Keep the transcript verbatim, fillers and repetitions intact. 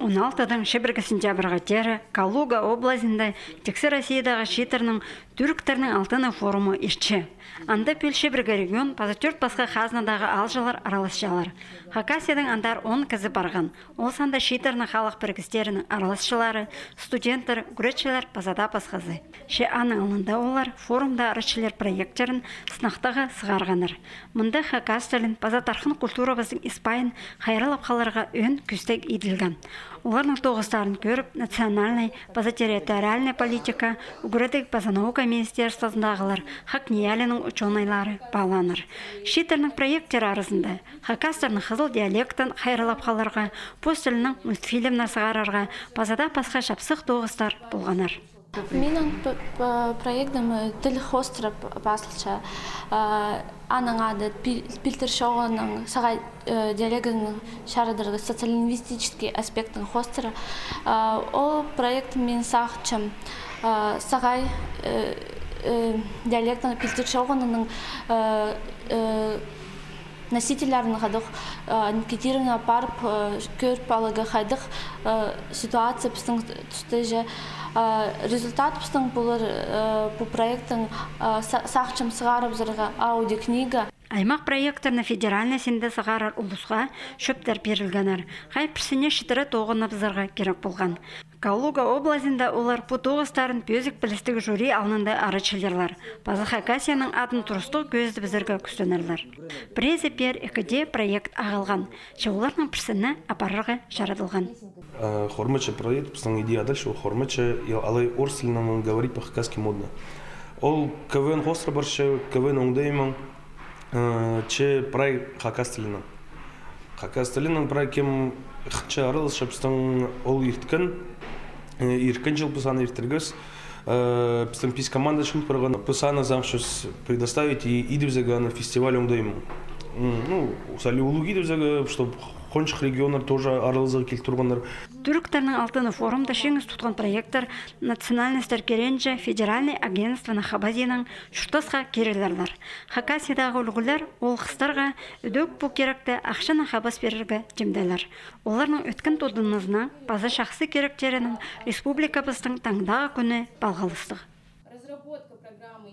Он алтыдаң чибіргі сентябрьға теере Калуга облазында Тиксі Россиядағы чииттернің тӱріктернің алтыны форумы иртче. Анда пӱӱл чибіргі регион паза тӧрт пасха хазнадағы аалҷылар араласчалар. Хакасиядаң андар он кізі парған. Ол санда чииттернің халых пірігістерінің араласчылары, студенттер, ӱгретчілер паза даа пасхазы. Че аның алнында олар форумда арачылар проекттерін сынахтаға сығарғаннар. Мында хакас тілін паза тархын культурабыстың ис-пайын хайраллап халарға ӧӧн кӧстег иділген. Оларның тоғыстарын кӧріп, национальнай паза территориальнай политика, ӱгредіг паза наука министерствозындағылар, ХакНИИЯЛИ-ның учёныйлары паалааннар. Чииттернің проекттері аразында хакастарның хызыл диалектін хайраллап халарға, пос тілінең мультфильмнер сығарарға паза даа пасха чапсых тоғыстар полғаннар. Минің п-, п-, проектім, э, тіл хоостыра п-, пазылча. А, аның ады пил-, пилтір чооғының сағай, э, диалегін чарыдарға социолингвистический аспектін хоостыра. А, ол проект мин сағынчам, а, сағай, э, э, диалектің пилтір чооғының, э, э, носительлерін хайдағ, э, анкетирование парып, э, кӧріп аларға хайдағ, э, ситуация пістің туста же, э, результат пістің полар, э, пу проекттің, э, са-, сағынчам сығарыбызарға аудиокнига. Аймах проекттерні федеральнай синде сығарар улусха чӧптер пирілгеннер. Хай пірсіне читіре тоғыныбызарға кирек полған. Калуга облазында олар пу тоғыстарын пӧзік пілістіг жюри алнында арачылирлар. Паза Хакасияның адын турыстығ кӧзідібізерге кӱстенерлер. Пірезі пеер ікіде проект ағылған, че оларның пірсіне апарарға чарадылған. Э, хормачы проект, пістің идея дальше, хормачы, и алай орыс тілінең говорить по-хакасски модно. Ол КВН хоостыра парча, КВН оңдайымаң, э, че прай хакас тілінең. Хакас тілінең прай кем хынча араласча, пістің ол ирткен, э, ирткен чыл піс аны иртіргебіс. Э, пістің пис команда чыыл парған, піс аны сағынчабыс предоставить и идібізерге аны фестиваль оңдайымаң. М, ну, сали улуғ идібізерге, чтоб хонҷых регионнар тоже аралазарға килтіргеннер. Тӱріктернің алтыны форумда чиңіс тутхан проекттер национальностьтар кирегінҷе федеральнай агентствоның хабазиинаң чуртасха кирелерлер. Хакасиядағы ӱлгӱлер ол хыстарға ідӧк пу киректе ахчанаң хабас пирерге тимделер. Оларның ӧткін тудынызынаң паза чахсы киректерінең республикабыстың таңдағы кӱні палғалыстығ. Разработка программы